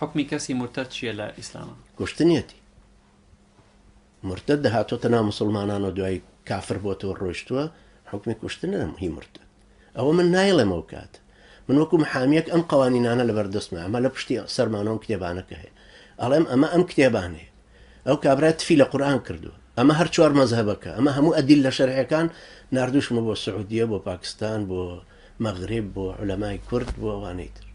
حوکمی کەسی مورتەد چیە لە ئیسلاما؟ کوشتنیەتی. مورتەد هاتۆتە ناو موسڵمانانەوە دوای کافر بۆتەوە ڕۆیشتووە حوکمی کوشتنە هی مورتەد. ئەوە من نایڵێم ئەو کات. من وەکو محامیەک ئەم قەوانینانە لەبەر دەستمە ئەمە لە پشتی سەرمانەوە ئەم کتێبانە کە هەیە ئەڵێم ئەمە ئەم کتێبانەیە. ئەو کابرا تفی لە قورئان کردووە. ئەمە هەر چوار مەزهەبەکە ئەمە هەموو ئەدیللە شەرعیەکان ناردووشمە بۆ سعودیە بۆ پاکستان بۆ مەغریب بۆ عولەمای کورد بۆ ئەوانەی تر.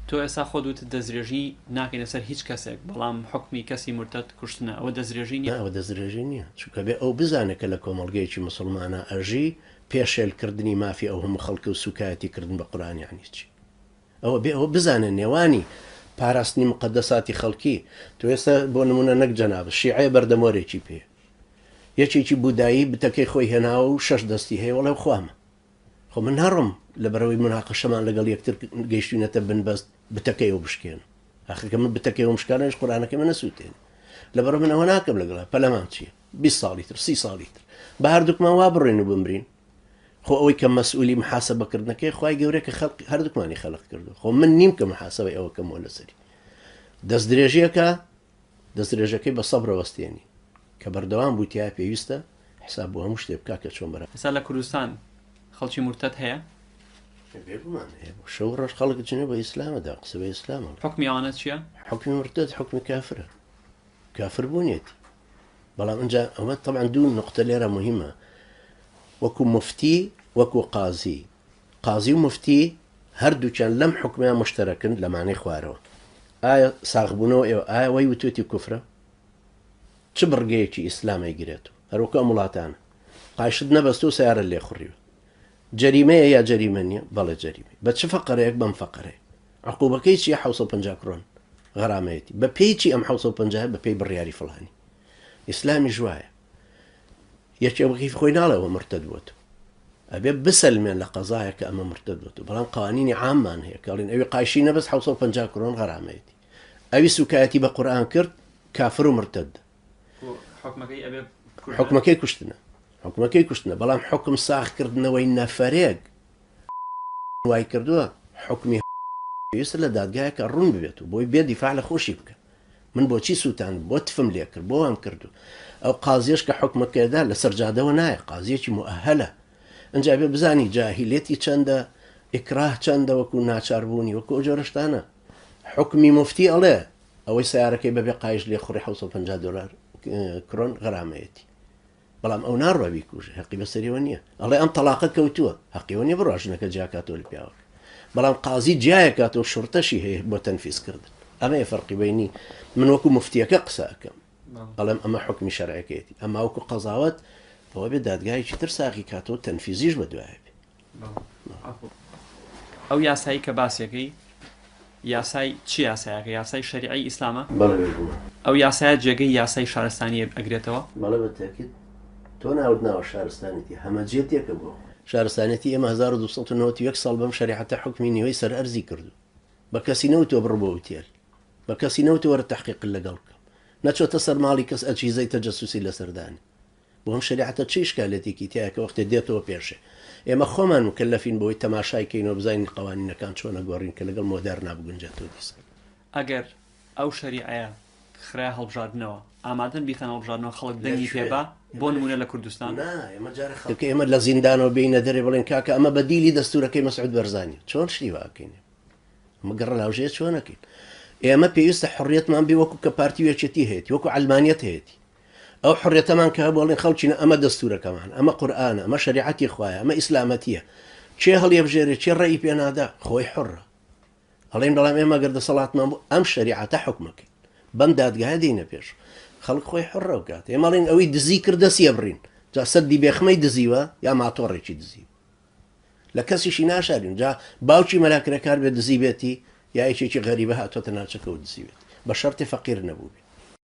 تۆ ئێستا خۆت وتت دەستدرێژی ناکەینە سەر هیچ کەسێک بەڵام حوکمی کەسی مورتەد کوشتنە ئەوە دەستدرێژی نیە؟ نا ئەوە دەستدرێژی نیە چونکە بێ ئەو بزانێ کە لە کۆمەڵگەیەکی موسڵمانا ئەژی پێشێل کردنی مافی ئەو هەموو خەڵکە و سوکایەتی کردن بە قورئان یەعنی چی؟ ئەوە بێ ئەوە بزانێ نێوانی پاراستنی موقەدەساتی خەڵکی تۆ ئێستا بۆ نمونە نەک جەنابت شیعەیە بەردەمۆرێکی پێیە یەکێکی بودایی بتەکەی خۆی هێناوە و شەش دەستی هەیە وەڵێ خوامە خۆ من ناڕۆم لەبەرئەوەی موناقەشەمان لەگەڵ یەکتر گەیشتوینەتە بنبەست بتەکەی ئەو بشکێنم ئاخر کە من بتەکەی ئەوم شکانەش قورئانەکەی من نەسووتێنێ لەبەرئەوە من ئەوە ناکەم لەگەڵ پەلەمان چییە 20 ساڵی تر 30 ساڵی تر بە هەردووکمان وا بڕۆین و بمرین خۆ ئەوەی کە مەسئولی محاسبەکردنەکەی خوای گەورە کە خەلق هەردووکمانی خەلق کردو خۆ من نیم کە محاسبەی ئەوە کەمەوە لەسەری دەستدرێژیەکە دەستدرێژەکەی بە سەبرە وەستێنی کە بەردەوام بوو تیا پێویستە حساب بۆ هەموو شتێ بکا کە چۆن بەرە. ئێستا لە کوردستان خەڵکی مورتەد هەیە؟ بێگومان هەیە شەو ڕۆژ خەڵک جنێو بە ئیسلام ئەدا قسە بە ئیسلام ئەڵێ. حوکمی ئەوانە چیە؟ حوکمی مورتەد حوکمی کافرە کافر بوونیەتی بەڵام ئینجا ئەوە تەبعەن دوو نوقتە لێرە موهیمە وەکو موفتی وەکو قازی قازی و موفتی هەردووکیان لەم حوکمەیا موشتەرەکن لەمانەی خوارەوە ئایا ساغبوونەوە ئێوە ئایا وەی وتوێتی کوفرە چ بڕگەیەکی ئیسلام ئەیگرێتەوە هەروەکو ئەم وڵاتانە قایشت نەبەستوە و سەیارەت لێ خوڕیوە جەریمەیە یا جەریمە نییە بەڵێ جەریمەیە بە چ فەقەرەیەک بەم فەقەرەیە عقوبەکەی چییە 750 کرۆن غەرامەیەتی بە پێی چی ئەم 750 بە پێی بڕیاری فڵانی ئیسلامیش وایە یەکێ بە کەیفی خۆی ناڵێ ئەوە مرتد بۆتە ئەبێ بسەلمێن لە قەزایە کە ئەمە مرتد بۆتە بەڵام قوانینی عاممان هەیە کەڵین ئەوی قایشی نەبەست 750 کرۆن غەرامەیەتی ئەوی سوکایەتی بە قورئان کرد کافر و مرتد حکومەکەی کوشتنە حکومەکەی کوشتنە بەڵام حکم ساغکردنەوەی نەفەرێک وای کردووە حکمی پێویستە لە دادگایەکە ڕوون ببێت و بۆی بێ دیفاع لە خۆشی بکە من بۆچی سووتاندم بۆ تفم لێ کرد بۆ وام کردو ئەو قازیەش کە حوکمەکەدا لەسەر جادەوە نایە قازیەکی موئەهەلە ئنجا بێ بزانی جاهیلەتی چەندە ئیکراه چەندە وەکو ناچار بوونی وەکو ئەو جۆرە شتانە حوکمی موفتی ئەڵێ ئەوەی سەیارەکەی بەبێ قایش لێ خوڕی 750 دۆلار کرۆن غەرامەیەتی بەڵام ئەو ناڕوا بیکوژێ هەقی بەسەریەوە نییە ئەڵێ ئەم تەڵاقە کەوتووە هەقیەوە نییە بڕوا ژنەکە جیاکاتەوە لە پیاوەکە بەڵام قازی جیایەکاتەوە شورتەشی هەیە بۆ تەنفیز کردن ئەمەیە فەرقی بینی من وەکو مفتیەکە قسە ئەکەم ئەڵێم ئەمە حکمی شەرعەکەیەتی ئەما وەکو قەزاوەت ئەوە بێ دادگایەکی تر ساغی کاتەوە تەنفیزیش بەدوایە بێ. ئەو یاسایی کە باسیەکەی یاسای چ یاسایەکە؟ یاسای شەریعەی ئیسلامە؟ بەڵێ بێگومان. ئەو یاسایە جێگەی یاسای شارستانی ئەگرێتەوە؟ بەڵێ بە تەئکید. تۆ ناوت ناوە شارستانێتی هەمەجێتێکە بۆ خۆی. شارستانێتی ئێمە 1291 ساڵ بەم شەریعەتە حوکمی نیوەی سەر ئەرزی کردوو. بە کەسی نەوتووە بڕۆ بۆ ئوتێل. بە کەسی نەوتووە وەرە تەحقیقت لەگەڵ بکەم. نەچۆتە سەر ماڵی کەس ئەجهیزەی تەجەسوسی لەسەر دانێ. بۆ ئەم شەریعەتە چ ئیشکالێتێکی تیایە کە وەختێ دێتەوە پێشێ ئێمە خۆمان موکەلەفین بەوەی تەماشای کەین و بزانین قەوانینەکان چۆن ئەگۆڕین کە لەگەڵ مۆدێرنا بگونجێتەوە دیسان. ئەگەر ئەو شەریعەیە خرایە هەڵبژاردنەوە ئامادەن بیخەنە هەڵبژاردنەوە خەڵک لە دەنگی پێ کوێ؟ با بۆ ئێمە لە نموونە لە کوردستان؟ نا ئێمە جارێ خەڵکە ئێمە لە زیندانەوە بێینە دەرێ بڵێن کاکە ئەمە بەدیلی دەستوورەکەی مەسعود بەرزانیە چۆن شتی وا ئەکەین ئێمە؟ ئەمە گەڕەلاوژەیە چۆن ئەکەین؟ ئێمە پێویستە حوڕیەتمان بێ وەکو کە پارتی و یەکێتی هەیەتی وەکو عەلمانیەت هەیەتی ئەو حوڕیەتەمان کە هەبوو ئەڵێن خەڵکینە ئەمە دەستوورەکەمان، ئەمە قورئانە، ئەمە شەریعەتی خوایە، ئەمە ئیسلامەتییە. کێ هەڵیەبژێرێ، کێ ڕێی پێ نادا، خۆی حوڕە. ئەڵێن بەڵام ئێمە گەر دەسەڵاتمان بوو ئەم شەریعەتە حوکمەکەین. بەم دادگایە دێینە پێش. خەڵک خۆی حوڕە ئەو کاتە. ئێمە ئەڵێین ئەوەی دزی کرد دەستی ئەبڕین. جا سەدی بێخمەی دزیوە یا ماتۆڕێکی دزیوە. لە کەسیشی ناشارین جا باوکی مەلا کرێکار بێت دزیبێتی یا یەکێکی غەریبە هاتۆتە ناوچەکەوە دزیبێتی بە شەرتێ فەقیر نەبووبێ.